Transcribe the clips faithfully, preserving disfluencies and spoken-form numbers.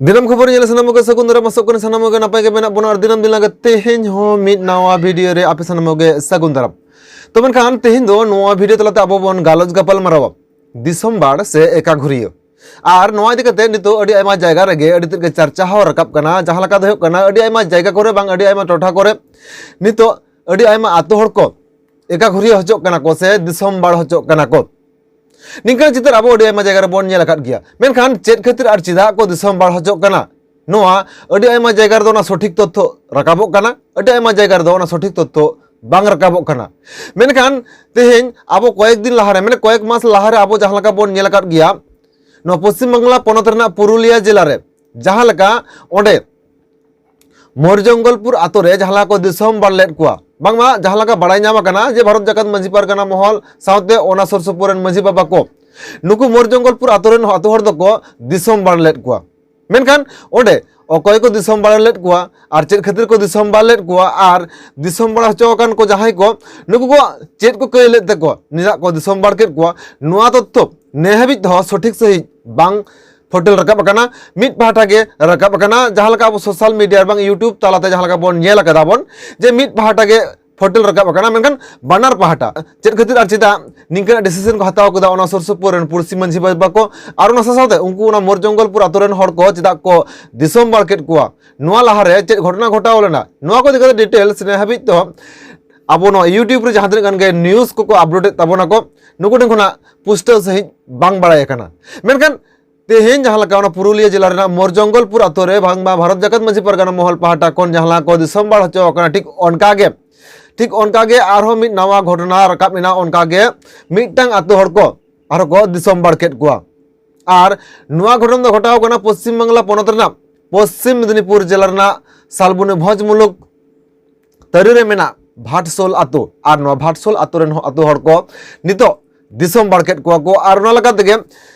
ᱫᱤᱱᱟᱹᱢ ᱠᱷᱚᱵᱚᱨ ᱧᱮᱞ ᱥᱟᱱᱟᱢ ᱠᱚᱜᱮ ᱥᱟᱹᱜᱩᱱ ᱫᱟᱨᱟᱢ, ᱟᱥᱚᱜ ᱠᱟᱱᱟ ᱥᱟᱱᱟᱢ ᱠᱚᱜᱮ ᱱᱟᱯᱟᱭ ᱜᱮ ᱢᱮᱱᱟᱜ ᱵᱚᱱᱟ᱾ ᱟᱨ ᱫᱤᱱᱟᱹᱢ ᱫᱤᱱ ᱞᱮᱠᱟ ᱛᱮᱦᱮᱧ ᱦᱚᱸ ᱢᱤᱫ ᱱᱟᱣᱟ ᱵᱷᱤᱰᱤᱭᱳ ᱨᱮ ᱟᱯᱮ ᱥᱟᱱᱟᱢ ᱠᱚᱜᱮ ᱥᱟᱹᱜᱩᱱ ᱫᱟᱨᱟᱢ᱾ ᱛᱚ ᱢᱮᱱᱠᱷᱟᱱ ᱛᱮᱦᱮᱧ ᱫᱚ ᱱᱚᱣᱟ ᱵᱷᱤᱰᱤᱭᱳ ᱛᱟᱞᱟᱛᱮ ᱟᱵᱚ ᱵᱚᱱ ᱜᱟᱞᱚᱪ ᱜᱟᱯᱟᱞ ᱢᱟᱨᱟᱣᱟ ᱫᱤᱥᱚᱢ ᱵᱟᱲ ᱥᱮ ᱮᱠᱟᱜᱷᱩᱨᱤᱭᱟᱹ᱾ ᱟᱨ ᱱᱚᱣᱟ ᱤᱫᱤ ᱠᱟᱛᱮ ᱱᱤᱛᱚᱜ ᱟᱹᱰᱤ ᱟᱭᱢᱟ ᱡᱟᱭᱜᱟ ᱨᱮᱜᱮ ᱟᱹᱰᱤ ᱛᱮᱫ ᱜᱮ ᱪᱟᱨᱪᱟ ᱦᱚᱸ ᱨᱟᱠᱟᱵ ᱠᱟᱱᱟ᱾ ᱡᱟᱦᱟᱸ ᱞᱮᱠᱟ ᱫᱚ ᱦᱩᱭᱩᱜ ᱠᱟᱱᱟ, ᱟᱹᱰᱤ ᱟᱭᱢᱟ ᱡᱟᱭᱜᱟ ᱠᱚᱨᱮ ᱵᱟᱝ ᱟᱹᱰᱤ ᱟᱭᱢᱟ ᱴᱚᱴᱷᱟ ᱠᱚᱨᱮ ᱱᱤᱛᱚᱜ ᱟᱹᱰᱤ ᱟᱭᱢᱟ ᱟᱛᱳ ᱦᱚᱲ ᱠᱚ ᱮᱠᱟᱜᱷᱩᱨᱤᱭᱟᱹ ᱦᱚᱪᱚᱜ ᱠᱟᱱᱟ ᱠᱚ ᱥᱮ ᱫᱤᱥᱚᱢ ᱵᱟᱲ ᱦᱚᱪᱚᱜ ᱠᱟᱱᱟ ᱠᱚ᱾ ᱱᱤᱝᱠᱟᱱ ᱪᱤᱛᱟᱹᱨ ᱟᱵᱚ ᱟᱹᱰᱤ ᱟᱭᱢᱟ ᱡᱟᱭᱜᱟ ᱨᱮᱵᱚᱱ ᱧᱮᱞ ᱟᱠᱟᱫ ᱜᱮᱭᱟ᱾ ᱢᱮᱱᱠᱷᱟᱱ ᱪᱮᱫ ᱠᱷᱟᱹᱛᱤᱨ ᱟᱨ ᱪᱮᱫᱟᱜ ᱠᱚ ᱫᱤᱥᱚᱢ ᱵᱟᱲ ᱦᱚᱪᱚᱜ ᱠᱟᱱᱟ, ᱱᱚᱣᱟ ᱟᱹᱰᱤ ᱟᱭᱢᱟ ᱡᱟᱭᱜᱟ ᱨᱮᱫᱚ ᱚᱱᱟ ᱥᱚᱴᱷᱤᱠ ᱛᱚᱛᱛᱷᱚ ᱨᱟᱠᱟᱵᱚᱜ ᱠᱟᱱᱟ, ᱟᱹᱰᱤ ᱟᱭᱢᱟ ᱡᱟᱭᱜᱟ ᱨᱮᱫᱚ ᱚᱱᱟ ᱥᱚᱴᱷᱤᱠ ᱛᱚᱛᱛᱷᱚ ᱵᱟᱝ ᱨᱟᱠᱟᱵᱚᱜ ᱠᱟᱱᱟ᱾ ᱢᱮᱱᱠᱷᱟᱱ ᱛᱮᱦᱮᱧ ᱟᱵᱚ ᱠᱚᱭᱮᱠ ᱫᱤᱱ ᱞᱟᱦᱟᱨᱮ, ᱢᱟᱱᱮ ᱠᱚᱭᱮᱠ ᱢᱟᱥ ᱞᱟᱦᱟᱨᱮ ᱟᱵᱚ ᱡᱟᱦᱟᱸ ᱞᱮᱠᱟ ᱵᱚᱱ ᱧᱮᱞ ᱟᱠᱟᱫ ᱜᱮᱭᱟ, ᱱᱚᱣᱟ ᱯᱚᱥᱪᱤᱢ ᱵᱟᱝᱞᱟ ᱯᱚᱱᱚᱛ ᱨᱮᱱᱟᱜ ᱯᱩᱨᱩᱞᱤᱭᱟ ᱡᱮᱞᱟ ᱨᱮ ᱡᱟᱦᱟᱸ ᱞᱮᱠᱟ ᱚᱸᱰᱮ ᱢᱳᱨᱡᱚᱝᱜᱚᱞᱯᱩᱨ ᱟᱛᱳ ᱨᱮ ᱡᱟᱦᱟᱸ ᱞᱮᱠᱟ ᱠᱚ ᱫᱤᱥᱚᱢ ᱵᱟᱲ ᱞᱮᱫ ᱠᱚᱣᱟ, ᱵᱟᱝᱢᱟ ᱡᱟᱦᱟᱸ ᱞᱮᱠᱟ ᱵᱟᱲᱟᱭ ᱧᱟᱢ ᱟᱠᱟᱱᱟ ᱡᱮ ᱵᱷᱟᱨᱚᱛ ᱡᱟᱠᱟᱛ ᱢᱟᱹᱡᱷᱤ ᱯᱟᱨᱜᱟᱱᱟ ᱢᱚᱦᱚᱞ ᱥᱟᱶᱛᱮ ᱚᱱᱟ ᱥᱩᱨ ᱥᱩᱯᱩᱨ ᱨᱮᱱ ᱢᱟᱹᱡᱷᱤ ᱵᱟᱵᱟ ᱠᱚ ᱱᱩᱠᱩ ᱢᱳᱨᱡᱚᱝᱜᱚᱞᱯᱩᱨ ᱟᱛᱳ ᱨᱮᱱ ᱟᱛᱳ ᱦᱚᱲ ᱫᱚᱠᱚ ᱫᱤᱥᱚᱢ ᱵᱟᱲ ᱞᱮᱫ ᱠᱚᱣᱟ᱾ ᱢᱮᱱᱠᱷᱟᱱ ᱚᱸᱰᱮ ᱚᱠᱚᱭ ᱠᱚ ᱫᱤᱥᱚᱢ ᱵᱟᱲ ᱞᱮᱫ ᱠᱚᱣᱟ ᱟᱨ ᱪᱮᱫ ᱠᱷᱟᱹᱛᱤᱨ ᱠᱚ ᱫᱤᱥᱚᱢ ᱵᱟᱲ ᱞᱮᱫ ᱠᱚᱣᱟ ᱟᱨ ᱫᱤᱥᱚᱢ ᱵᱟᱲ ᱦᱚᱪᱚ ᱟᱠᱟᱱ ᱠᱚ ᱡᱟᱦᱟᱸᱭ ᱠᱚ, ᱱᱩᱠᱩ ᱠᱚ ᱪᱮᱫ ᱠᱚ ᱠᱟᱹᱭ ᱞᱮᱫ ᱛᱟᱠᱚᱣᱟ, ᱱᱤᱱᱟᱜ ᱠᱚ ᱫᱤᱥᱚᱢ ᱵᱟᱲ ᱠᱮᱫ ᱠᱚᱣᱟ, ᱱᱚᱣᱟ ᱛᱚᱛᱛᱷᱚ ᱱᱮ ᱦᱟᱹᱵᱤᱡ ᱛᱮᱦᱚᱸ ᱥᱚᱴᱷᱤᱠ ᱥᱟᱺᱦᱤᱡ ᱵᱟᱝ ᱯᱷᱚᱴᱮᱞ ᱨᱟᱠᱟᱵ ᱟᱠᱟᱱᱟ᱾ ᱢᱤᱫ ᱯᱟᱦᱴᱟ ᱜᱮ ᱨᱟᱠᱟᱵ ᱟᱠᱟᱱᱟ, ᱡᱟᱦᱟᱸ ᱞᱮᱠᱟ ᱟᱵᱚ ᱥᱳᱥᱟᱞ ᱢᱤᱰᱤᱭᱟ ᱟᱨ ᱵᱟᱝ YouTube ᱛᱟᱞᱟᱛᱮ ᱡᱟᱦᱟᱸ ᱞᱮᱠᱟ ᱵᱚᱱ ᱧᱮᱞ ᱟᱠᱟᱫᱟ ᱵᱚᱱ ᱡᱮ ᱢᱤᱫ ᱯᱟᱦᱴᱟ ᱜᱮ ᱯᱷᱚᱴᱮᱞ ᱨᱟᱠᱟᱵ ᱟᱠᱟᱱᱟ, ᱢᱮᱱᱠᱷᱟᱱ ᱵᱟᱱᱟᱨ ᱯᱟᱦᱴᱟ ᱪᱮᱫ ᱠᱷᱟᱹᱛᱤᱨ ᱟᱨ ᱪᱮᱫᱟᱜ ᱱᱤᱝᱠᱟᱱᱟᱜ ᱰᱤᱥᱤᱥᱚᱱ ᱠᱚ ᱦᱟᱛᱟᱣ ᱠᱮᱫᱟ ᱚᱱᱟ ᱥᱩᱨ ᱥᱩᱯᱩᱨ ᱨᱮᱱ ᱯᱩᱲᱥᱤ ᱢᱟᱹᱡᱷᱤ ᱵᱟᱵᱟ ᱠᱚ, ᱟᱨ ᱚᱱᱟ ᱥᱟᱶ ᱥᱟᱶᱛᱮ ᱩᱱᱠᱩ ᱚᱱᱟ ᱢᱳᱨ ᱡᱚᱝᱜᱚᱞᱯᱩᱨ ᱟᱛᱳ ᱨᱮᱱ ᱦᱚᱲ ᱠᱚ ᱪᱮᱫᱟᱜ ᱠᱚ ᱫᱤᱥᱚᱢ ᱵᱟᱲ ᱠᱮᱫ ᱠᱚᱣᱟ, ᱱᱚᱣᱟ ᱞᱟᱦᱟᱨᱮ ᱪᱮᱫ ᱜᱷᱚᱴᱚᱱᱟ ᱜᱷᱚᱴᱟᱣ ᱞᱮᱱᱟ, ᱱᱚᱣᱟ ᱠᱚ ᱤᱫᱤ ᱠᱟᱛᱮ ᱰᱤᱴᱮᱞᱥ ᱱᱮ ᱦᱟᱹᱵᱤᱡ ᱛᱮᱦᱚᱸ ᱟᱵᱚ ᱱᱚᱣᱟ YouTube ᱨᱮ ᱡᱟᱦᱟᱸ ᱛᱤᱱᱟᱹᱜ ᱜᱟᱱ ᱜᱮ ᱱᱤᱭᱩᱡᱽ ᱠᱚᱠᱚ ᱟᱯᱞᱳᱰ ᱮᱫ ᱛᱟᱵᱚᱱᱟ ᱠᱚ, ᱱᱩᱠᱩ ᱴᱷᱮᱱ ᱠᱷᱚᱱᱟᱜ ᱯᱩᱥᱴᱟᱹᱣ ᱥᱟᱺᱦᱤᱡ ᱵᱟᱝ ᱵᱟᱲᱟᱭ ᱟᱠᱟᱱᱟ᱾ ᱢᱮᱱᱠᱷᱟᱱ ᱛᱮᱦᱮᱧ ᱡᱟᱦᱟᱸ ᱞᱮᱠᱟ ᱚᱱᱟ ᱯᱩᱨᱩᱞᱤᱭᱟᱹ ᱡᱮᱞᱟ ᱨᱮᱱᱟᱜ ᱢᱳᱨ ᱡᱚᱝᱜᱚᱞᱯᱩᱨ ᱟᱛᱳ ᱨᱮ ᱵᱟᱝᱢᱟ ᱵᱷᱟᱨᱚᱛ ᱡᱟᱠᱟᱛ ᱢᱟᱹᱡᱷᱤ ᱯᱟᱨᱜᱟᱱᱟ ᱢᱚᱦᱚᱞ ᱯᱟᱦᱴᱟ ᱠᱷᱚᱱ ᱡᱟᱦᱟᱸ ᱞᱮᱠᱟ ᱠᱚ ᱫᱤᱥᱚᱢ ᱵᱟᱲ ᱦᱚᱪᱚ ᱟᱠᱟᱱᱟ, ᱴᱷᱤᱠ ᱚᱱᱠᱟ ᱜᱮ, ᱴᱷᱤᱠ ᱚᱱᱠᱟ ᱜᱮ ᱟᱨᱦᱚᱸ ᱢᱤᱫ ᱱᱟᱣᱟ ᱜᱷᱚᱴᱚᱱᱟ ᱨᱟᱠᱟᱵ ᱮᱱᱟ᱾ ᱚᱱᱠᱟ ᱜᱮ ᱢᱤᱫᱴᱟᱝ ᱟᱛᱳ ᱦᱚᱲ ᱠᱚ ᱟᱨᱦᱚᱸ ᱠᱚ ᱫᱤᱥᱚᱢ ᱵᱟᱲ ᱠᱮᱫ ᱠᱚᱣᱟ᱾ ᱟᱨ ᱱᱚᱣᱟ ᱜᱷᱚᱴᱚᱱ ᱫᱚ ᱜᱷᱚᱴᱟᱣ ᱠᱟᱱᱟ ᱯᱚᱥᱪᱤᱢ ᱵᱟᱝᱞᱟ ᱯᱚᱱᱚᱛ ᱨᱮᱱᱟᱜ ᱯᱚᱥᱪᱤᱢ ᱢᱮᱫᱽᱱᱤᱯᱩᱨ ᱡᱮᱞᱟ ᱨᱮᱱᱟᱜ ᱥᱟᱞᱵᱩᱱᱤ ᱵᱷᱚᱸᱡᱽ ᱢᱩᱞᱩᱠ ᱛᱟᱹᱨᱤ ᱨᱮ ᱢᱮᱱᱟᱜ ᱵᱷᱟᱴᱥᱳᱞ ᱟᱛᱳ᱾ ᱟᱨ ᱱᱚᱣᱟ ᱵᱷᱟᱴᱥᱳᱞ ᱟᱛᱳ ᱨᱮᱱ ᱦᱚᱸ ᱟᱛᱳ ᱦᱚᱲ ᱠᱚ ᱱᱤᱛᱚᱜ ᱫᱤᱥᱚᱢ ᱵᱟᱲ ᱠᱮᱫ ᱠᱚᱣᱟ ᱠᱚ᱾ ᱟᱨ ᱚᱱᱟ ᱞᱮᱠᱟ ᱛᱮᱜᱮ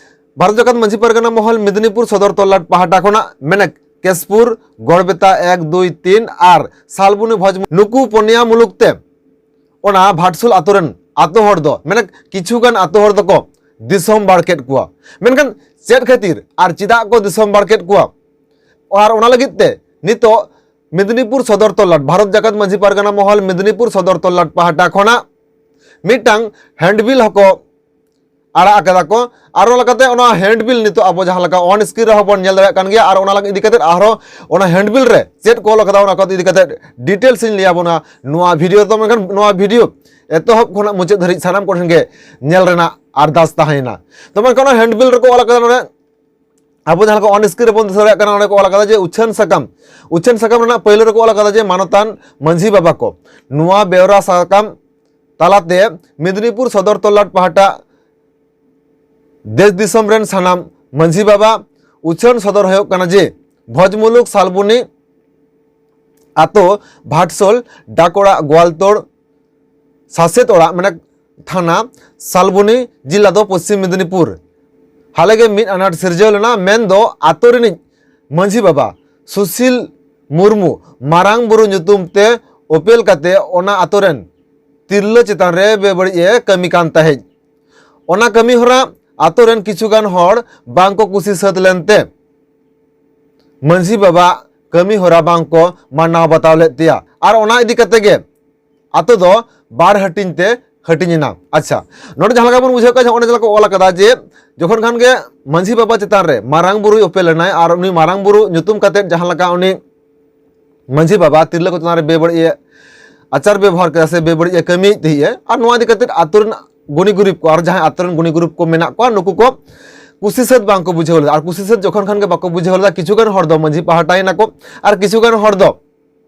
ᱵᱷᱟᱨᱚᱛ ᱡᱟᱠᱟᱛ ᱢᱟᱹᱡᱷᱤ ᱯᱟᱨᱜᱟᱱᱟ ᱢᱚᱦᱚᱞ ᱢᱮᱫᱽᱱᱤᱯᱩᱨ ᱥᱚᱫᱚᱨ ᱛᱚᱞᱞᱟᱴ ᱯᱟᱦᱴᱟ ᱠᱷᱚᱱᱟᱜ ᱢᱮᱱᱮᱠ ᱠᱮᱥᱯᱩᱨ, ᱜᱚᱲᱵᱮᱛᱟ ᱮᱠ ᱫᱩᱭ ᱛᱤᱱ ᱟᱨ ᱥᱟᱞᱵᱩᱱᱤ ᱵᱷᱚᱸᱡᱽ ᱱᱩᱠᱩ ᱯᱚᱱᱭᱟ ᱢᱩᱞᱩᱠ ᱛᱮ ᱚᱱᱟ ᱵᱷᱟᱴᱥᱩᱞ ᱟᱛᱳ ᱨᱮᱱ ᱟᱛᱳ ᱦᱚᱲ ᱫᱚ, ᱢᱮᱱᱮᱠ ᱠᱤᱪᱷᱩ ᱜᱟᱱ ᱟᱛᱳ ᱦᱚᱲ ᱫᱚᱠᱚ ᱫᱤᱥᱚᱢ ᱵᱟᱲ ᱠᱮᱫ ᱠᱚᱣᱟ᱾ ᱢᱮᱱᱠᱷᱟᱱ ᱪᱮᱫ ᱠᱷᱟᱹᱛᱤᱨ ᱟᱨ ᱪᱮᱫᱟᱜ ᱠᱚ ᱫᱤᱥᱚᱢ ᱵᱟᱲ ᱠᱮᱫ ᱠᱚᱣᱟ, ᱟᱨ ᱚᱱᱟ ᱞᱟᱹᱜᱤᱫ ᱛᱮ ᱱᱤᱛᱚᱜ ᱢᱮᱫᱽᱱᱤᱯᱩᱨ ᱥᱚᱫᱚᱨ ᱛᱚᱞᱞᱟᱴ, ᱵᱷᱟᱨᱚᱛ ᱡᱟᱠᱟᱛ ᱢᱟᱹᱡᱷᱤ ᱯᱟᱨᱜᱟᱱᱟ ᱢᱚᱦᱚᱞ ᱢᱮᱫᱽᱱᱤᱯᱩᱨ ᱥᱚᱫᱚᱨ ᱛᱚᱞᱞᱟᱴ ᱯᱟᱦᱴᱟ ᱠᱷᱚᱱᱟᱜ ᱢᱤᱫᱴᱟᱝ ᱦᱮᱱᱰᱵᱤᱞ ᱦᱚᱸᱠᱚ ᱟᱲᱟᱜ ᱟᱠᱟᱫᱟ ᱠᱚ᱾ ᱟᱨ ᱚᱱᱟ ᱞᱮᱠᱟᱛᱮ ᱚᱱᱟ ᱦᱮᱱᱰᱵᱤᱞ ᱱᱤᱛᱚᱜ ᱟᱵᱚ ᱡᱟᱦᱟᱸ ᱞᱮᱠᱟ ᱚᱱ ᱥᱠᱨᱤᱱ ᱨᱮᱦᱚᱸ ᱵᱚᱱ ᱧᱮᱞ ᱫᱟᱲᱮᱭᱟᱜ ᱠᱟᱱ ᱜᱮᱭᱟ᱾ ᱟᱨ ᱚᱱᱟ ᱤᱫᱤ ᱠᱟᱛᱮ ᱟᱨᱦᱚᱸ ᱚᱱᱟ ᱦᱮᱱᱰᱵᱤᱞ ᱨᱮ ᱪᱮᱫ ᱠᱚ ᱚᱞ ᱟᱠᱟᱫᱟ, ᱚᱱᱟ ᱠᱚ ᱤᱫᱤ ᱠᱟᱛᱮ ᱰᱤᱴᱮᱞᱥ ᱤᱧ ᱞᱟᱹᱭ ᱟᱵᱚᱱᱟ ᱱᱚᱣᱟ ᱵᱷᱤᱰᱤᱭᱳ᱾ ᱛᱚ ᱢᱮᱱᱠᱷᱟᱱ ᱱᱚᱣᱟ ᱵᱷᱤᱰᱤᱭᱳ ᱮᱛᱚᱦᱚᱵ ᱠᱷᱚᱱᱟᱜ ᱢᱩᱪᱟᱹᱫ ᱫᱷᱟᱹᱨᱤᱡ ᱥᱟᱱᱟᱢ ᱠᱚ ᱴᱷᱮᱱ ᱜᱮ ᱧᱮᱞ ᱨᱮᱱᱟᱜ ᱟᱨᱫᱟᱥ ᱛᱟᱦᱮᱸᱭᱮᱱᱟ᱾ ᱛᱚ ᱢᱮᱱᱠᱷᱟᱱ ᱚᱱᱟ ᱦᱮᱱᱰᱵᱤᱞ ᱨᱮᱠᱚ ᱚᱞ ᱟᱠᱟᱫᱟ ᱱᱚᱰᱮ, ᱟᱵᱚ ᱡᱟᱦᱟᱸ ᱞᱮᱠᱟ ᱚᱱ ᱥᱠᱨᱤᱱ ᱨᱮᱵᱚᱱ ᱫᱤᱥᱟᱹ ᱫᱟᱲᱮᱭᱟᱜ ᱠᱟᱱᱟ, ᱚᱸᱰᱮ ᱠᱚ ᱚᱞ ᱟᱠᱟᱫᱟ ᱡᱮ ᱩᱪᱷᱟᱹᱱ ᱥᱟᱠᱟᱢ, ᱩᱪᱷᱟᱹᱱ ᱥᱟᱠᱟᱢ ᱨᱮᱱᱟᱜ ᱯᱟᱹᱭᱞᱟᱹ ᱨᱮᱠᱚ ᱚᱞ ᱟᱠᱟᱫᱟ ᱡᱮ ᱢᱟᱱᱚᱛᱟᱱ ᱢᱟᱹᱡᱷᱤ ᱵᱟᱵᱟ ᱠᱚ᱾ ᱱᱚᱣᱟ ᱵᱮᱣᱨᱟ ᱥᱟᱠᱟᱢ ᱛᱟᱞᱟᱛᱮ ᱢᱮᱫᱽᱱᱤᱯᱩᱨ ᱥᱚᱫᱚᱨ ᱛᱚᱞᱞᱟᱴ ᱯᱟᱦᱴᱟ ᱫᱮᱥ ᱫᱤᱥᱚᱢ ᱨᱮᱱ ᱥᱟᱱᱟᱢ ᱢᱟᱹᱡᱷᱤ ᱵᱟᱵᱟ ᱩᱪᱷᱟᱹᱱ ᱥᱚᱫᱚᱨ ᱦᱩᱭᱩᱜ ᱠᱟᱱᱟ ᱡᱮ ᱵᱷᱚᱡᱽ ᱢᱩᱞᱩᱠ ᱥᱟᱞᱵᱩᱱᱤ ᱟᱛᱳ, ᱵᱷᱟᱴᱥᱳᱞ, ᱰᱟᱠ ᱚᱲᱟᱜ, ᱜᱳᱣᱟᱞᱛᱳᱲ, ᱥᱟᱥᱮᱛ ᱚᱲᱟᱜ, ᱢᱟᱱᱮ ᱛᱷᱟᱱᱟ, ᱥᱟᱞᱵᱩᱱᱤ, ᱡᱤᱞᱟ ᱫᱚ ᱯᱚᱥᱪᱤᱢ ᱢᱮᱫᱽᱱᱤᱯᱩᱨ᱾ ᱦᱟᱞᱮᱜᱮ ᱢᱤᱫ ᱟᱱᱟᱴ ᱥᱤᱨᱡᱟᱹᱣ ᱞᱮᱱᱟ, ᱢᱮᱱᱫᱚ ᱟᱛᱳ ᱨᱤᱱᱤᱡ ᱢᱟᱹᱡᱷᱤ ᱵᱟᱵᱟ ᱥᱩᱥᱤᱞ ᱢᱩᱨᱢᱩ ᱢᱟᱨᱟᱝ ᱵᱩᱨᱩ ᱧᱩᱛᱩᱢ ᱛᱮ ᱚᱯᱮᱞ ᱠᱟᱛᱮ ᱚᱱᱟ ᱟᱛᱳ ᱨᱮᱱ ᱛᱤᱨᱞᱟᱹ ᱪᱮᱛᱟᱱ ᱨᱮ ᱵᱮᱵᱟᱹᱲᱤᱡ ᱮ ᱠᱟᱹᱢᱤ ᱠᱟᱱ ᱛᱟᱦᱮᱸᱫ᱾ ᱚᱱᱟ ᱠᱟᱹᱢᱤ ᱦᱚᱨᱟ ᱟᱛᱳ ᱨᱮᱱ ᱠᱤᱪᱷᱩ ᱜᱟᱱ ᱦᱚᱲ ᱵᱟᱝ ᱠᱚ ᱠᱩᱥᱤ ᱥᱟᱹᱛ ᱞᱮᱱᱛᱮ ᱢᱟᱹᱡᱷᱤ ᱵᱟᱵᱟ ᱠᱟᱹᱢᱤ ᱦᱚᱨᱟ ᱵᱟᱝ ᱠᱚ ᱢᱟᱱᱟᱣ ᱵᱟᱛᱟᱣ ᱞᱮᱫ ᱛᱟᱭᱟ᱾ ᱟᱨ ᱚᱱᱟ ᱤᱫᱤ ᱠᱟᱛᱮ ᱜᱮ ᱟᱛᱳ ᱫᱚ ᱵᱟᱨ ᱦᱟᱹᱴᱤᱧ ᱛᱮ ᱦᱟᱹᱴᱤᱧ ᱮᱱᱟ᱾ ᱟᱪᱪᱷᱟ, ᱱᱚᱰᱮ ᱡᱟᱦᱟᱸ ᱞᱮᱠᱟ ᱵᱚᱱ ᱵᱩᱡᱷᱟᱹᱣ ᱠᱟᱱᱟ, ᱚᱸᱰᱮ ᱡᱟᱦᱟᱸ ᱞᱮᱠᱟ ᱠᱚ ᱚᱞ ᱟᱠᱟᱫᱟ ᱡᱮ ᱡᱚᱠᱷᱚᱱ ᱠᱷᱟᱱ ᱜᱮ ᱢᱟᱹᱡᱷᱤ ᱵᱟᱵᱟ ᱪᱮᱛᱟᱱ ᱨᱮ ᱢᱟᱨᱟᱝ ᱵᱩᱨᱩᱭ ᱚᱯᱮᱞ ᱮᱱᱟᱭ ᱟᱨ ᱩᱱᱤ ᱢᱟᱨᱟᱝ ᱵᱩᱨᱩ ᱧᱩᱛᱩᱢ ᱠᱟᱛᱮ ᱡᱟᱦᱟᱸ ᱞᱮᱠᱟ ᱩᱱᱤ ᱢᱟᱹᱡᱷᱤ ᱵᱟᱵᱟ ᱛᱤᱨᱞᱟᱹ ᱠᱚ ᱪᱮᱛᱟᱱ ᱨᱮ ᱵᱮᱵᱟᱹᱲᱤᱡ ᱮ ᱟᱪᱟᱨ ᱵᱮᱵᱚᱦᱟᱨ ᱠᱮᱫᱟ ᱥᱮ ᱵᱮᱵᱟᱹᱲᱤᱡ ᱮ ᱠᱟᱹᱢᱤᱭᱮᱫ ᱛᱟᱦᱮᱸᱜᱼᱟ, ᱟᱨ ᱱᱚᱣᱟ ᱤᱫᱤ ᱠᱟᱛᱮ ᱟᱛᱳ ᱨᱮᱱ ᱜᱩᱱᱤ ᱜᱩᱨᱤᱵ ᱠᱚ, ᱟᱨ ᱡᱟᱦᱟᱸᱭ ᱟᱛᱳ ᱨᱮᱱ ᱜᱩᱱᱤ ᱜᱩᱨᱤᱵ ᱠᱚ ᱢᱮᱱᱟᱜ ᱠᱚᱣᱟ, ᱱᱩᱠᱩ ᱠᱚ ᱠᱩᱥᱤ ᱥᱟᱹᱛ ᱵᱟᱝ ᱠᱚ ᱵᱩᱡᱷᱟᱹᱣ ᱞᱮᱫᱟ᱾ ᱟᱨ ᱠᱩᱥᱤ ᱥᱟᱹᱛ ᱡᱚᱠᱷᱚᱱ ᱠᱷᱟᱱ ᱜᱮ ᱵᱟᱠᱚ ᱵᱩᱡᱷᱟᱹᱣ ᱞᱮᱫᱟ, ᱠᱤᱪᱷᱩ ᱜᱟᱱ ᱦᱚᱲ ᱫᱚ ᱢᱟᱹᱡᱷᱤ ᱯᱟᱦᱴᱟᱭᱮᱱᱟ ᱠᱚ ᱟᱨ ᱠᱤᱪᱷᱩ ᱜᱟᱱ ᱦᱚᱲ ᱫᱚ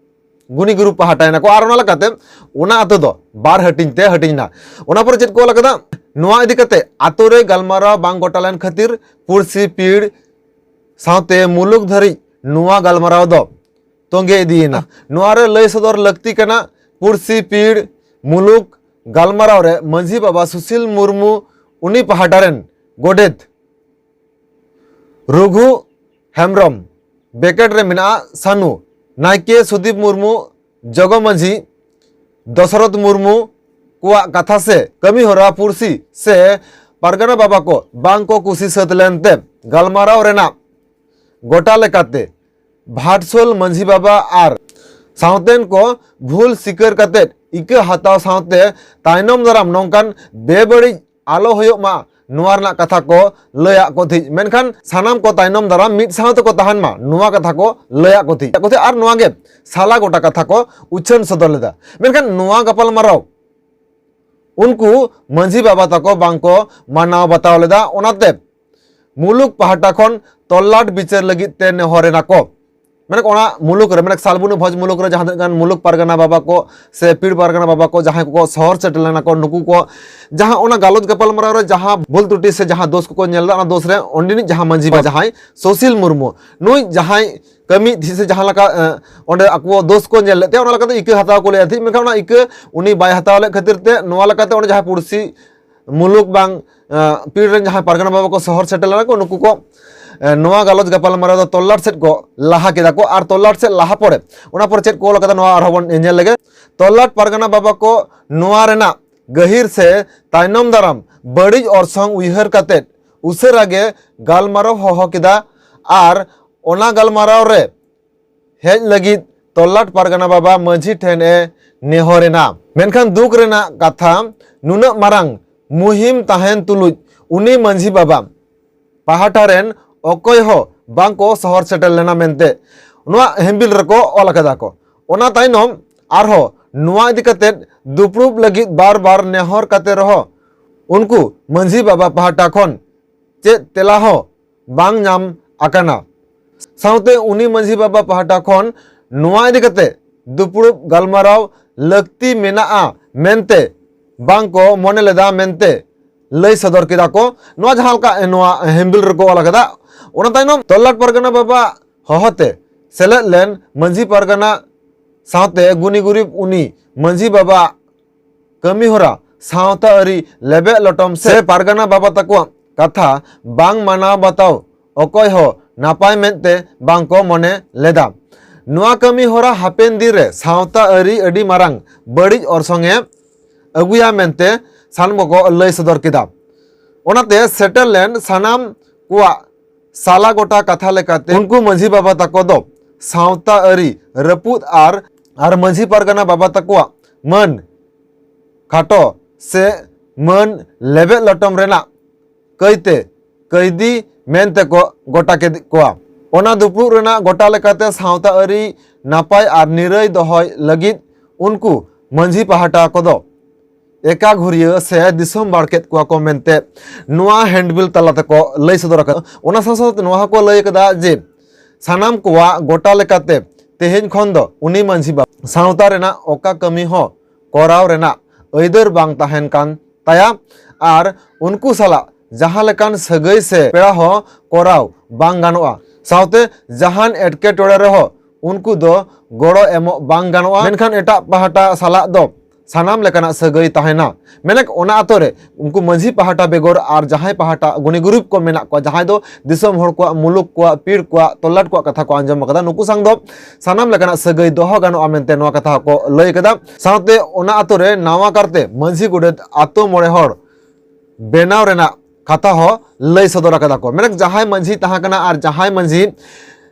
ᱜᱩᱱᱤ ᱜᱩᱨᱩ ᱯᱟᱦᱴᱟᱭᱮᱱᱟ ᱠᱚ᱾ ᱟᱨ ᱚᱱᱟ ᱞᱮᱠᱟᱛᱮ ᱚᱱᱟ ᱟᱛᱳ ᱫᱚ ᱵᱟᱨ ᱦᱟᱹᱴᱤᱧ ᱛᱮ ᱦᱟᱹᱴᱤᱧ ᱮᱱᱟ᱾ ᱚᱱᱟ ᱯᱚᱨᱮ ᱪᱮᱫ ᱠᱚ ᱚᱞ ᱟᱠᱟᱫᱟ? ᱱᱚᱣᱟ ᱤᱫᱤ ᱠᱟᱛᱮ ᱟᱛᱳ ᱨᱮ ᱜᱟᱞᱢᱟᱨᱟᱣ ᱵᱟᱝ ᱜᱚᱴᱟ ᱞᱮᱱ ᱠᱷᱟᱹᱛᱤᱨ ᱯᱩᱲᱥᱤ, ᱯᱤᱲ ᱥᱟᱶᱛᱮ ᱢᱩᱞᱩᱠ ᱫᱷᱟᱹᱨᱤᱡ ᱱᱚᱣᱟ ᱜᱟᱞᱢᱟᱨᱟᱣ ᱫᱚ ᱛᱚᱸᱜᱮ ᱤᱫᱤᱭᱮᱱᱟ᱾ ᱱᱚᱣᱟ ᱨᱮ ᱞᱟᱹᱭ ᱥᱚᱫᱚᱨ ᱞᱟᱹᱠᱛᱤ ᱠᱟᱱᱟ, ᱯᱩᱲᱥᱤ, ᱯᱤᱲ ᱢᱩᱞᱩᱠ ᱜᱟᱞᱢᱟᱨᱟᱣ ᱨᱮ ᱢᱟᱹᱡᱷᱤ ᱵᱟᱵᱟ ᱥᱩᱥᱤᱞ ᱢᱩᱨᱢᱩ, ᱩᱱᱤ ᱯᱟᱦᱴᱟ ᱨᱮᱱ ᱜᱚᱰᱮᱛ ᱨᱚᱜᱷᱩ ᱦᱮᱢᱵᱨᱚᱢ, ᱵᱮᱠᱮᱴ ᱨᱮ ᱢᱮᱱᱟᱜᱼᱟ ᱥᱟᱱᱩ, ᱱᱟᱭᱠᱮ ᱥᱩᱫᱤᱯ ᱢᱩᱨᱢᱩ, ᱡᱚᱜᱚ ᱢᱟᱹᱡᱷᱤ ᱫᱚᱥᱚᱨᱚᱛᱷ ᱢᱩᱨᱢᱩ ᱠᱚᱣᱟᱜ ᱠᱟᱛᱷᱟ ᱥᱮ ᱠᱟᱹᱢᱤ ᱦᱚᱨᱟ ᱯᱩᱲᱥᱤ ᱥᱮ ᱯᱟᱨᱜᱟᱱᱟ ᱵᱟᱵᱟ ᱠᱚ ᱵᱟᱝ ᱠᱚ ᱠᱩᱥᱤ ᱥᱟᱹᱛ ᱞᱮᱱᱛᱮ ᱜᱟᱞᱢᱟᱨᱟᱣ ᱨᱮᱱᱟᱜ ᱜᱚᱴᱟ ᱞᱮᱠᱟᱛᱮ ᱵᱷᱟᱴᱥᱳᱞ ᱢᱟᱹᱡᱷᱤ ᱵᱟᱵᱟ ᱟᱨ ᱥᱟᱶᱛᱮᱱ ᱠᱚ ᱵᱷᱩᱞ ᱥᱤᱠᱟᱹᱨ ᱠᱟᱛᱮ ᱤᱠᱟᱹ ᱦᱟᱛᱟᱣ ᱥᱟᱶᱛᱮ ᱛᱟᱭᱱᱚᱢ ᱫᱟᱨᱟᱢ ᱱᱚᱝᱠᱟᱱ ᱵᱮᱵᱟᱹᱲᱤᱡ ᱟᱞᱚ ᱦᱩᱭᱩᱜ ᱢᱟ, ᱱᱚᱣᱟ ᱨᱮᱱᱟᱜ ᱠᱟᱛᱷᱟ ᱠᱚ ᱞᱟᱹᱭᱟᱜ ᱠᱚ ᱛᱟᱦᱮᱸᱫ᱾ ᱢᱮᱱᱠᱷᱟᱱ ᱥᱟᱱᱟᱢ ᱠᱚ ᱛᱟᱭᱱᱚᱢ ᱫᱟᱨᱟᱢ ᱢᱤᱫ ᱥᱟᱶ ᱛᱮᱠᱚ ᱛᱟᱦᱮᱱ ᱢᱟ, ᱱᱚᱣᱟ ᱠᱟᱛᱷᱟ ᱠᱚ ᱞᱟᱹᱭᱟᱜ ᱠᱚ ᱛᱟᱦᱮᱸᱫ᱾ ᱟᱨ ᱱᱚᱣᱟ ᱜᱮ ᱥᱟᱞᱟ ᱜᱚᱴᱟ ᱠᱟᱛᱷᱟ ᱠᱚ ᱩᱪᱷᱟᱹᱱ ᱥᱚᱫᱚᱨ ᱞᱮᱫᱟ᱾ ᱢᱮᱱᱠᱷᱟᱱ ᱱᱚᱣᱟ ᱜᱟᱯᱟᱞᱢᱟᱨᱟᱣ ᱩᱱᱠᱩ ᱢᱟᱹᱡᱷᱤ ᱵᱟᱵᱟ ᱛᱟᱠᱚ ᱵᱟᱝ ᱠᱚ ᱢᱟᱱᱟᱣ ᱵᱟᱛᱟᱣ ᱞᱮᱫᱟ᱾ ᱚᱱᱟᱛᱮ ᱢᱩᱞᱩᱠ ᱯᱟᱦᱴᱟ ᱠᱷᱚᱱ ᱛᱚᱞᱞᱟᱴ ᱵᱤᱪᱟᱹᱨ ᱞᱟᱹᱜᱤᱫ ᱛᱮ ᱱᱮᱦᱚᱨ ᱮᱱᱟ ᱠᱚ᱾ ᱢᱟᱱᱮ ᱚᱱᱟ ᱢᱩᱞᱩᱠ ᱨᱮ, ᱢᱟᱱᱮ ᱥᱟᱞᱵᱩᱱᱤ ᱵᱷᱚᱡᱽ ᱢᱩᱞᱩᱠ ᱨᱮ ᱡᱟᱦᱟᱸ ᱛᱤᱱᱟᱹᱜ ᱜᱟᱱ ᱢᱩᱞᱩᱠ ᱯᱟᱨᱜᱟᱱᱟ ᱵᱟᱵᱟ ᱠᱚ ᱥᱮ ᱯᱤᱲ ᱯᱟᱨᱜᱟᱱᱟ ᱵᱟᱵᱟ ᱠᱚ ᱡᱟᱦᱟᱸᱭ ᱠᱚᱠᱚ ᱥᱚᱦᱚᱨ ᱥᱮᱴᱮᱨ ᱞᱮᱱᱟ ᱠᱚ, ᱱᱩᱠᱩ ᱠᱚ ᱡᱟᱦᱟᱸ ᱚᱱᱟ ᱜᱟᱞᱚᱪ ᱜᱟᱯᱟᱞᱢᱟᱨᱟᱣ ᱨᱮ ᱡᱟᱦᱟᱸ ᱵᱷᱩᱞ ᱛᱨᱩᱴᱤ ᱥᱮ ᱡᱟᱦᱟᱸ ᱫᱳᱥ ᱠᱚᱠᱚ ᱧᱮᱞ ᱮᱫᱟ, ᱚᱱᱟ ᱫᱳᱥ ᱨᱮ ᱚᱸᱰᱮᱱᱤᱡ ᱡᱟᱦᱟᱸ ᱢᱟᱹᱡᱷᱤ ᱵᱟᱵᱟ ᱡᱟᱦᱟᱸᱭ ᱥᱩᱥᱤᱞ ᱢᱩᱨᱢᱩ, ᱱᱩᱭ ᱡᱟᱦᱟᱸᱭ ᱠᱟᱹᱢᱤ ᱥᱮ ᱡᱟᱦᱟᱸ ᱞᱮᱠᱟ, ᱮ, ᱚᱸᱰᱮ ᱟᱠᱚ ᱫᱳᱥ ᱠᱚ ᱧᱮᱞ ᱞᱮᱫ ᱛᱟᱭᱟ, ᱚᱱᱟ ᱞᱮᱠᱟᱛᱮ ᱤᱠᱟᱹ ᱦᱟᱛᱟᱣ ᱠᱚ ᱞᱟᱹᱭᱟ ᱛᱟᱦᱮᱸᱫ᱾ ᱢᱮᱱᱠᱷᱟᱱ ᱚᱱᱟ ᱤᱠᱟᱹ ᱩᱱᱤ ᱵᱟᱭ ᱦᱟᱛᱟᱣ ᱞᱮᱫ ᱠᱷᱟᱹᱛᱤᱨ ᱛᱮ ᱱᱚᱣᱟ ᱞᱮᱠᱟᱛᱮ ᱚᱸᱰᱮ ᱡᱟᱦᱟᱸᱭ ᱯᱩᱲᱥᱤ ᱢᱩᱞᱩᱠ ᱵᱟᱝ, ᱮ, ᱯᱤᱲ ᱨᱮᱱ ᱡᱟᱦᱟᱸᱭ ᱯᱟᱨᱜᱟᱱᱟ ᱵᱟᱵᱟ ᱠᱚ ᱥᱚᱦᱚᱨ ᱥᱮᱴᱮᱨ ᱞᱮᱱᱟ ᱠᱚ, ᱱᱩᱠᱩ ᱠᱚ, ᱮ, ᱱᱚᱣᱟ ᱜᱟᱞᱚᱪ ᱜᱟᱯᱟᱞᱢᱟᱨᱟᱣ ᱫᱚ ᱛᱚᱞᱞᱟᱴ ᱥᱮᱫ ᱠᱚ ᱞᱟᱦᱟ ᱠᱮᱫᱟ ᱠᱚ᱾ ᱟᱨ ᱛᱚᱞᱞᱟᱴ ᱥᱮᱫ ᱞᱟᱦᱟ ᱯᱚᱨᱮ, ᱚᱱᱟ ᱯᱚᱨᱮ ᱪᱮᱫ ᱠᱚ ᱚᱞ ᱠᱟᱫᱟ, ᱱᱚᱣᱟ ᱟᱨᱦᱚᱸ ᱵᱚᱱ ᱧᱮᱞ ᱞᱮᱜᱮ᱾ ᱛᱚᱞᱞᱟᱴ ᱯᱟᱨᱜᱟᱱᱟ ᱵᱟᱵᱟ ᱠᱚ ᱱᱚᱣᱟ ᱨᱮᱱᱟᱜ ᱜᱟᱹᱦᱤᱨ ᱥᱮ ᱛᱟᱭᱱᱚᱢ ᱫᱟᱨᱟᱢ ᱵᱟᱹᱲᱤᱡ ᱚᱨᱥᱚᱝ ᱩᱭᱦᱟᱹᱨ ᱠᱟᱛᱮ ᱩᱥᱟᱹᱨᱟ ᱜᱮ ᱜᱟᱞᱢᱟᱨᱟᱣ ᱦᱚᱦᱚ ᱠᱮᱫᱟ ᱟᱨ ᱚᱱᱟ ᱜᱟᱞᱢᱟᱨᱟᱣ ᱨᱮ ᱦᱮᱡ ᱞᱟᱹᱜᱤᱫ ᱛᱚᱞᱞᱟᱴ ᱯᱟᱨᱜᱟᱱᱟ ᱵᱟᱵᱟ ᱢᱟᱹᱡᱷᱤ ᱴᱷᱮᱱ ᱮ ᱱᱮᱦᱚᱨ ᱮᱱᱟ᱾ ᱢᱮᱱᱠᱷᱟᱱ ᱫᱩᱠ ᱨᱮᱱᱟᱜ ᱠᱟᱛᱷᱟ, ᱱᱩᱱᱟᱹᱜ ᱢᱟᱨᱟᱝ ᱢᱩᱦᱤᱢ ᱛᱟᱦᱮᱱ ᱛᱩᱞᱩᱡ ᱩᱱᱤ ᱢᱟᱹᱡᱷᱤ ᱵᱟᱵᱟ ᱯᱟᱦᱴᱟ ᱨᱮᱱ ᱚᱠᱚᱭ ᱦᱚᱸ ᱵᱟᱝ ᱠᱚ ᱥᱚᱦᱚᱨ ᱥᱮᱴᱮᱨ ᱞᱮᱱᱟ ᱢᱮᱱᱛᱮ ᱱᱚᱣᱟ ᱦᱮᱢᱵᱤᱞ ᱨᱮᱠᱚ ᱚᱞ ᱟᱠᱟᱫᱟ ᱠᱚ᱾ ᱚᱱᱟ ᱛᱟᱭᱱᱚᱢ ᱟᱨᱦᱚᱸ ᱱᱚᱣᱟ ᱤᱫᱤ ᱠᱟᱛᱮ ᱫᱩᱯᱲᱩᱵ ᱞᱟᱹᱜᱤᱫ ᱵᱟᱨ ᱵᱟᱨ ᱱᱮᱦᱚᱨ ᱠᱟᱛᱮ ᱨᱮᱦᱚᱸ ᱩᱱᱠᱩ ᱢᱟᱹᱡᱷᱤ ᱵᱟᱵᱟ ᱯᱟᱦᱴᱟ ᱠᱷᱚᱱ ᱪᱮᱫ ᱛᱮᱞᱟ ᱦᱚᱸ ᱵᱟᱝ ᱧᱟᱢ ᱟᱠᱟᱱᱟ᱾ ᱥᱟᱶᱛᱮ ᱩᱱᱤ ᱢᱟᱹᱡᱷᱤ ᱵᱟᱵᱟ ᱯᱟᱦᱴᱟ ᱠᱷᱚᱱ ᱱᱚᱣᱟ ᱤᱫᱤ ᱠᱟᱛᱮ ᱫᱩᱯᱲᱩᱵ ᱜᱟᱞᱢᱟᱨᱟᱣ ᱞᱟᱹᱠᱛᱤ ᱢᱮᱱᱟᱜᱼᱟ ᱢᱮᱱᱛᱮ ᱵᱟᱝ ᱠᱚ ᱢᱚᱱᱮ ᱞᱮᱫᱟ ᱢᱮᱱᱛᱮ ᱞᱟᱹᱭ ᱥᱚᱫᱚᱨ ᱠᱮᱫᱟ ᱠᱚ᱾ ᱱᱚᱣᱟ ᱡᱟᱦᱟᱸ ᱞᱮᱠᱟ ᱱᱚᱣᱟ ᱦᱮᱢᱵᱤᱞ ᱨᱮᱠᱚ ᱚᱞ ᱟᱠᱟᱫᱟ, ᱚᱱᱟ ᱛᱟᱭᱱᱚᱢ ᱛᱚᱞᱞᱟᱴ ᱯᱟᱨᱜᱟᱱᱟ ᱵᱟᱵᱟ ᱦᱚᱦᱚ ᱛᱮ ᱥᱮᱞᱮᱫ ᱞᱮᱱ ᱢᱟᱹᱡᱷᱤ ᱯᱟᱨᱜᱟᱱᱟ ᱥᱟᱶᱛᱮ ᱜᱩᱱᱤ ᱜᱩᱨᱤᱵ ᱩᱱᱤ ᱢᱟᱹᱡᱷᱤ ᱵᱟᱵᱟ ᱠᱟᱹᱢᱤ ᱦᱚᱨᱟ ᱥᱟᱶᱛᱟ ᱟᱹᱨᱤ ᱞᱮᱵᱮᱫ ᱞᱚᱴᱚᱢ ᱥᱮ ᱯᱟᱨᱜᱟᱱᱟ ᱵᱟᱵᱟ ᱛᱟᱠᱚᱣᱟᱜ ᱠᱟᱛᱷᱟ ᱵᱟᱝ ᱢᱟᱱᱟᱣ ᱵᱟᱛᱟᱣ ᱚᱠᱚᱭ ᱦᱚᱸ ᱱᱟᱯᱟᱭ ᱢᱮᱫ ᱛᱮ ᱵᱟᱝ ᱠᱚ ᱢᱚᱱᱮ ᱞᱮᱫᱟ᱾ ᱱᱚᱣᱟ ᱠᱟᱹᱢᱤ ᱦᱚᱨᱟ ᱦᱟᱯᱮᱱ ᱫᱤᱱ ᱨᱮ ᱥᱟᱶᱛᱟ ᱟᱹᱨᱤ ᱟᱹᱰᱤ ᱢᱟᱨᱟᱝ ᱵᱟᱹᱲᱤᱡ ᱚᱨᱥᱚᱝ ᱮ ᱟᱹᱜᱩᱭᱟ ᱢᱮᱱᱛᱮ ᱥᱟᱱᱟᱢ ᱠᱚᱠᱚ ᱞᱟᱹᱭ ᱥᱚᱫᱚᱨ ᱠᱮᱫᱟ᱾ ᱚᱱᱟᱛᱮ ᱥᱮᱴᱮᱨ ᱞᱮᱱ ᱥᱟᱱᱟᱢ ᱠᱚᱣᱟᱜ ᱥᱟᱞᱟ ᱜᱚᱴᱟ ᱠᱟᱛᱷᱟ ᱞᱮᱠᱟᱛᱮ ᱩᱱᱠᱩ ᱢᱟᱹᱡᱷᱤ ᱵᱟᱵᱟ ᱛᱟᱠᱚ ᱫᱚ ᱥᱟᱶᱛᱟ ᱟᱹᱨᱤ ᱨᱟᱹᱯᱩᱫ ᱟᱨ, ᱟᱨ ᱢᱟᱹᱡᱷᱤ ᱯᱟᱨᱜᱟᱱᱟ ᱵᱟᱵᱟ ᱛᱟᱠᱚᱣᱟᱜ ᱢᱟᱹᱱ ᱠᱷᱟᱴᱚ ᱥᱮ ᱢᱟᱹᱱ ᱞᱮᱵᱮᱫ ᱞᱚᱴᱚᱢ ᱨᱮᱱᱟᱜ ᱠᱟᱹᱭᱛᱮ ᱠᱟᱹᱭᱫᱤ ᱢᱮᱱᱛᱮ ᱠᱚ ᱜᱚᱴᱟ ᱠᱮᱫ ᱠᱚᱣᱟ᱾ ᱚᱱᱟ ᱫᱩᱯᱲᱩᱵ ᱨᱮᱱᱟᱜ ᱜᱚᱴᱟ ᱞᱮᱠᱟᱛᱮ ᱥᱟᱶᱛᱟ ᱟᱹᱨᱤ ᱱᱟᱯᱟᱭ ᱟᱨ ᱱᱤᱨᱟᱹᱭ ᱫᱚᱦᱚᱭ ᱞᱟᱹᱜᱤᱫ ᱩᱱᱠᱩ ᱢᱟᱹᱡᱷᱤ ᱯᱟᱦᱴᱟ ᱠᱚᱫᱚ ᱮᱠᱟ ᱜᱷᱩᱨᱤᱭᱟᱹ ᱥᱮ ᱫᱤᱥᱚᱢ ᱵᱟᱲ ᱠᱮᱫ ᱠᱚᱣᱟ ᱠᱚ ᱢᱮᱱᱛᱮ ᱱᱚᱣᱟ ᱦᱮᱱᱰᱵᱤᱞ ᱛᱟᱞᱟ ᱛᱮᱠᱚ ᱞᱟᱹᱭ ᱥᱚᱫᱚᱨ ᱟᱠᱟᱫᱟ᱾ ᱚᱱᱟ ᱥᱟᱶ ᱥᱟᱶᱛᱮ ᱱᱚᱣᱟ ᱦᱚᱸᱠᱚ ᱞᱟᱹᱭ ᱟᱠᱟᱫᱟ ᱡᱮ ᱥᱟᱱᱟᱢ ᱠᱚᱣᱟᱜ ᱜᱚᱴᱟ ᱞᱮᱠᱟᱛᱮ ᱛᱮᱦᱮᱧ ᱠᱷᱚᱱ ᱫᱚ ᱩᱱᱤ ᱢᱟᱹᱡᱷᱤ ᱵᱟᱵᱟ ᱥᱟᱶᱛᱟ ᱨᱮᱱᱟᱜ ᱚᱠᱟ ᱠᱟᱹᱢᱤ ᱦᱚᱸ ᱠᱚᱨᱟᱣ ᱨᱮᱱᱟᱜ ᱟᱹᱭᱫᱟᱹᱨ ᱵᱟᱝ ᱛᱟᱦᱮᱱ ᱠᱟᱱ ᱛᱟᱭᱟ ᱟᱨ ᱩᱱᱠᱩ ᱥᱟᱞᱟᱜ ᱡᱟᱦᱟᱸ ᱞᱮᱠᱟᱱ ᱥᱟᱹᱜᱟᱹᱭ ᱥᱮ ᱯᱮᱲᱟ ᱦᱚᱸ ᱠᱚᱨᱟᱣ ᱵᱟᱝ ᱜᱟᱱᱚᱜᱼᱟ᱾ ᱥᱟᱶᱛᱮ ᱡᱟᱦᱟᱱ ᱮᱴᱠᱮᱴᱚᱬᱮ ᱨᱮᱦᱚᱸ ᱩᱱᱠᱩ ᱫᱚ ᱜᱚᱲᱚ ᱮᱢᱚᱜ ᱵᱟᱝ ᱜᱟᱱᱚᱜᱼᱟ᱾ ᱢᱮᱱᱠᱷᱟᱱ ᱮᱴᱟᱜ ᱯᱟᱦᱴᱟ ᱥᱟᱞᱟᱜ ᱫᱚ ᱥᱟᱱᱟᱢ ᱞᱮᱠᱟᱱᱟᱜ ᱥᱟᱹᱜᱟᱹᱭ ᱛᱟᱦᱮᱱᱟ᱾ ᱢᱮᱱᱮᱠ ᱚᱱᱟ ᱟᱛᱳ ᱨᱮ ᱩᱱᱠᱩ ᱢᱟᱹᱡᱷᱤ ᱯᱟᱦᱴᱟ ᱵᱮᱜᱚᱨ ᱟᱨ ᱡᱟᱦᱟᱸᱭ ᱯᱟᱦᱴᱟ ᱜᱩᱱᱤ ᱜᱩᱨᱤᱵ ᱠᱚ ᱢᱮᱱᱟᱜ ᱠᱚᱣᱟ, ᱡᱟᱦᱟᱸᱭ ᱫᱚ ᱫᱤᱥᱚᱢ ᱦᱚᱲ ᱠᱚᱣᱟᱜ, ᱢᱩᱞᱩᱠ ᱠᱚᱣᱟᱜ, ᱯᱤᱲ ᱠᱚᱣᱟᱜ, ᱛᱚᱞᱞᱟᱴ ᱠᱚᱣᱟᱜ ᱠᱟᱛᱷᱟ ᱠᱚ ᱟᱸᱡᱚᱢ ᱟᱠᱟᱫᱟ, ᱱᱩᱠᱩ ᱥᱟᱝ ᱫᱚ ᱥᱟᱱᱟᱢ ᱞᱮᱠᱟᱱᱟᱜ ᱥᱟᱹᱜᱟᱹᱭ ᱫᱚᱦᱚ ᱜᱟᱱᱚᱜᱼᱟ ᱢᱮᱱᱛᱮ ᱱᱚᱣᱟ ᱠᱟᱛᱷᱟ ᱦᱚᱸᱠᱚ ᱞᱟᱹᱭ ᱟᱠᱟᱫᱟ᱾ ᱥᱟᱶᱛᱮ ᱚᱱᱟ ᱟᱛᱳ ᱨᱮ ᱱᱟᱣᱟ ᱠᱟᱨᱛᱮ ᱢᱟᱹᱡᱷᱤ ᱜᱚᱰᱮᱛ ᱟᱛᱳ ᱢᱚᱬᱮ ᱦᱚᱲ ᱵᱮᱱᱟᱣ ᱨᱮᱱᱟᱜ ᱠᱟᱛᱷᱟ ᱦᱚᱸ ᱞᱟᱹᱭ ᱥᱚᱫᱚᱨ ᱟᱠᱟᱫᱟ ᱠᱚ᱾ ᱢᱮᱱᱮᱠ ᱡᱟᱦᱟᱸᱭ ᱢᱟᱹᱡᱷᱤ ᱛᱟᱦᱮᱸ ᱠᱟᱱᱟ ᱟᱨ ᱡᱟᱦᱟᱸᱭ ᱢᱟᱹᱡᱷᱤ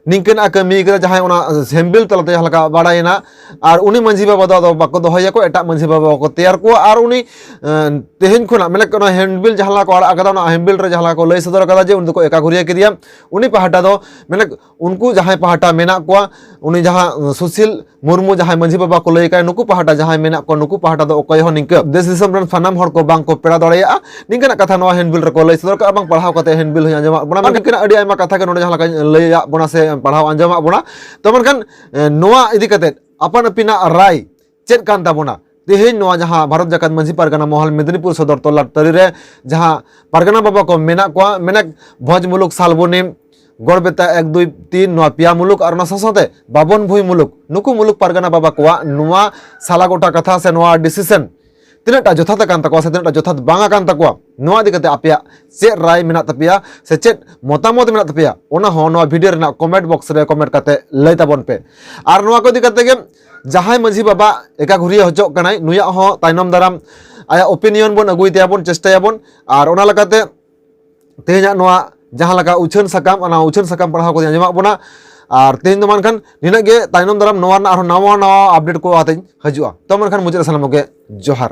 ᱱᱤᱝᱠᱟᱹᱱᱟᱜ ᱠᱟᱹᱢᱤ ᱠᱟᱫᱟ, ᱡᱟᱦᱟᱸᱭ ᱚᱱᱟ ᱦᱮᱱᱰᱵᱤᱞ ᱛᱟᱞᱟᱛᱮ ᱡᱟᱦᱟᱸ ᱞᱮᱠᱟ ᱵᱟᱲᱟᱭᱮᱱᱟ, ᱟᱨ ᱩᱱᱤ ᱢᱟᱹᱡᱷᱤ ᱵᱟᱵᱟ ᱫᱚ ᱟᱫᱚ ᱵᱟᱠᱚ ᱫᱚᱦᱚᱭᱟᱠᱚ, ᱮᱴᱟᱜ ᱢᱟᱹᱡᱷᱤ ᱵᱟᱵᱟ ᱠᱚ ᱛᱮᱭᱟᱨ ᱠᱚᱣᱟ᱾ ᱟᱨ ᱩᱱᱤ ᱮᱸ, ᱛᱮᱦᱮᱧ ᱠᱷᱚᱱᱟᱜ ᱢᱮᱱᱮᱠ ᱚᱱᱟ ᱦᱮᱱᱰᱵᱤᱞ ᱡᱟᱦᱟᱸ ᱞᱮᱠᱟ ᱠᱚ ᱟᱲᱟᱜ ᱟᱠᱟᱫᱟ, ᱚᱱᱟ ᱦᱮᱱᱰᱵᱤᱞ ᱨᱮ ᱡᱟᱦᱟᱸ ᱞᱮᱠᱟ ᱠᱚ ᱞᱟᱹᱭ ᱥᱚᱫᱚᱨ ᱟᱠᱟᱫᱟ ᱡᱮ ᱩᱱᱤ ᱫᱚᱠᱚ ᱮᱠᱟ ᱜᱷᱩᱨᱤᱭᱟᱹ ᱠᱮᱫᱮᱭᱟ, ᱩᱱᱤ ᱯᱟᱦᱴᱟ ᱫᱚ ᱢᱮᱱᱮᱠ ᱩᱱᱠᱩ ᱡᱟᱦᱟᱸᱭ ᱯᱟᱦᱴᱟ ᱢᱮᱱᱟᱜ ᱠᱚᱣᱟ, ᱩᱱᱤ ᱡᱟᱦᱟᱸ ᱥᱩᱥᱤᱞ ᱢᱩᱨᱢᱩ ᱡᱟᱦᱟᱸᱭ ᱢᱟᱹᱡᱷᱤ ᱵᱟᱵᱟ ᱠᱚ ᱞᱟᱹᱭ ᱠᱟᱭ, ᱱᱩᱠᱩ ᱯᱟᱦᱴᱟ ᱡᱟᱦᱟᱸᱭ ᱢᱮᱱᱟᱜ ᱠᱚᱣᱟ, ᱱᱩᱠᱩ ᱯᱟᱦᱴᱟ ᱫᱚ ᱚᱠᱚᱭ ᱦᱚᱸ ᱱᱤᱝᱠᱟᱹ ᱫᱮᱥ ᱫᱤᱥᱚᱢ ᱨᱮᱱ ᱥᱟᱱᱟᱢ ᱦᱚᱲ ᱠᱚ ᱵᱟᱝ ᱠᱚ ᱯᱮᱲᱟ ᱫᱟᱲᱮᱭᱟᱜᱼᱟ, ᱱᱤᱝᱠᱟᱹᱱᱟᱜ ᱠᱟᱛᱷᱟ ᱱᱚᱣᱟ ᱦᱮᱱᱰᱵᱤᱞ ᱨᱮᱠᱚ ᱞᱟᱹᱭ ᱥᱚᱫᱚᱨ ᱠᱟᱜᱼᱟ᱾ ᱵᱟᱝ ᱯᱟᱲᱦᱟᱣ ᱠᱟᱛᱮ ᱦᱮᱱᱰᱵᱤᱞ ᱦᱚᱸᱧ ᱟᱸᱡᱚᱢᱟᱜ ᱵᱚᱱᱟ, ᱱᱤᱝᱠᱟᱹᱱᱟᱜ ᱟᱹᱰᱤ ᱟᱭᱢᱟ ᱠᱟᱛᱷᱟ ᱜᱮ ᱱᱚᱰᱮ ᱡᱟᱦᱟᱸ ᱞᱮᱠᱟᱧ ᱞᱟᱹᱭᱟᱜ ᱵᱚᱱᱟ ᱥᱮ ᱯᱟᱲᱦᱟᱣ ᱟᱸᱡᱚᱢᱟᱜ ᱵᱚᱱᱟ᱾ ᱛᱚ ᱢᱮᱱᱠᱷᱟᱱ, ᱮ, ᱱᱚᱣᱟ ᱤᱫᱤ ᱠᱟᱛᱮ ᱟᱯᱟᱱ ᱟᱹᱯᱤᱱᱟᱜ ᱨᱟᱭ ᱪᱮᱫ ᱠᱟᱱ ᱛᱟᱵᱚᱱᱟ? ᱛᱮᱦᱮᱧ ᱱᱚᱣᱟ ᱡᱟᱦᱟᱸ ᱵᱷᱟᱨᱚᱛ ᱡᱟᱠᱟᱛ ᱢᱟᱹᱡᱷᱤ ᱯᱟᱨᱜᱟᱱᱟ ᱢᱚᱦᱚᱞ ᱢᱮᱫᱽᱱᱤᱯᱩᱨ ᱥᱚᱫᱚᱨ ᱛᱚᱞᱞᱟᱴ ᱛᱟᱹᱨᱤ ᱨᱮ ᱡᱟᱦᱟᱸ ᱯᱟᱨᱜᱟᱱᱟ ᱵᱟᱵᱟ ᱠᱚ ᱢᱮᱱᱟᱜ ᱠᱚᱣᱟ, ᱢᱮᱱᱮᱠ ᱵᱷᱚᱸᱡᱽ ᱢᱩᱞᱩᱠ, ᱥᱟᱞᱵᱚᱱᱤ, ᱜᱚᱲᱵᱮᱛᱟ ᱮᱠ ᱫᱩᱭ ᱛᱤᱱ, ᱱᱚᱣᱟ ᱯᱮᱭᱟ ᱢᱩᱞᱩᱠ, ᱟᱨ ᱚᱱᱟ ᱥᱟᱶ ᱥᱟᱶᱛᱮ ᱵᱟᱵᱚᱱ ᱵᱷᱩᱭ ᱢᱩᱞᱩᱠ, ᱱᱩᱠᱩ ᱢᱩᱞᱩᱠ ᱯᱟᱨᱜᱟᱱᱟ ᱵᱟᱵᱟ ᱠᱚᱣᱟᱜ ᱱᱚᱣᱟ ᱥᱟᱞᱟ ᱜᱚᱴᱟ ᱠᱟᱛᱷᱟ ᱥᱮ ᱱᱚᱣᱟ ᱰᱤᱥᱤᱥᱚᱱ ᱛᱤᱱᱟᱹᱜ ᱴᱟ ᱡᱚᱛᱷᱟᱛ ᱟᱠᱟᱱ ᱛᱟᱠᱚᱣᱟ ᱥᱮ ᱛᱤᱱᱟᱹᱜ ᱴᱟ ᱡᱚᱛᱷᱟᱛ ᱵᱟᱝ ᱟᱠᱟᱱ ᱛᱟᱠᱚᱣᱟ, ᱱᱚᱣᱟ ᱤᱫᱤ ᱠᱟᱛᱮ ᱟᱯᱮᱭᱟᱜ ᱪᱮᱫ ᱨᱟᱭ ᱢᱮᱱᱟᱜ ᱛᱟᱯᱮᱭᱟ ᱥᱮ ᱪᱮᱫ ᱢᱚᱛᱟᱢᱚᱛ ᱢᱮᱱᱟᱜ ᱛᱟᱯᱮᱭᱟ, ᱚᱱᱟ ᱦᱚᱸ ᱱᱚᱣᱟ ᱵᱷᱤᱰᱤᱭᱳ ᱨᱮᱱᱟᱜ ᱠᱚᱢᱮᱱᱴ ᱵᱚᱠᱥ ᱨᱮ ᱠᱚᱢᱮᱱᱴ ᱠᱟᱛᱮ ᱞᱟᱹᱭ ᱛᱟᱵᱚᱱ ᱯᱮ᱾ ᱟᱨ ᱱᱚᱣᱟ ᱠᱚ ᱤᱫᱤ ᱠᱟᱛᱮ ᱜᱮ ᱡᱟᱦᱟᱸᱭ ᱢᱟᱹᱡᱷᱤ ᱵᱟᱵᱟ ᱮᱠᱟ ᱜᱷᱩᱨᱤᱭᱟᱹ ᱦᱚᱪᱚᱜ ᱠᱟᱱᱟᱭ, ᱱᱩᱭᱟᱜ ᱦᱚᱸ ᱛᱟᱭᱱᱚᱢ ᱫᱟᱨᱟᱢ ᱟᱭᱟᱜ ᱳᱯᱤᱱᱤᱭᱚᱱ ᱵᱚᱱ ᱟᱹᱜᱩᱭ ᱛᱟᱭᱟᱵᱚᱱ, ᱪᱮᱥᱴᱟᱭᱟᱵᱚᱱ᱾ ᱟᱨ ᱚᱱᱟ ᱞᱮᱠᱟᱛᱮ ᱛᱮᱦᱮᱧᱟᱜ ᱱᱚᱣᱟ ᱡᱟᱦᱟᱸ ᱞᱮᱠᱟ ᱩᱪᱷᱟᱹᱱ ᱥᱟᱠᱟᱢ, ᱚᱱᱟ ᱩᱪᱷᱟᱹᱱ ᱥᱟᱠᱟᱢ ᱯᱟᱲᱦᱟᱣ ᱠᱟᱛᱮ ᱟᱸᱡᱚᱢᱟᱜ ᱵᱚᱱᱟ᱾ ᱟᱨ ᱛᱮᱦᱮᱧ ᱫᱚ ᱢᱟ ᱮᱱᱠᱷᱟᱱ ᱱᱤᱱᱟᱹᱜ ᱜᱮ᱾ ᱛᱟᱭᱱᱚᱢ ᱫᱟᱨᱟᱢ ᱱᱚᱣᱟ ᱨᱮᱱᱟᱜ ᱟᱨᱦᱚᱸ ᱱᱟᱣᱟ ᱱᱟᱣᱟ update ᱠᱚ ᱟᱛᱮᱧ ᱦᱤᱡᱩᱜᱼᱟ᱾ ᱛᱚ ᱢᱟ ᱮᱱᱠᱷᱟᱱ ᱢᱩᱪᱟᱹᱫ ᱨᱮ ᱥᱟᱱᱟᱢ ᱠᱚᱜᱮ ᱡᱚᱦᱟᱨ᱾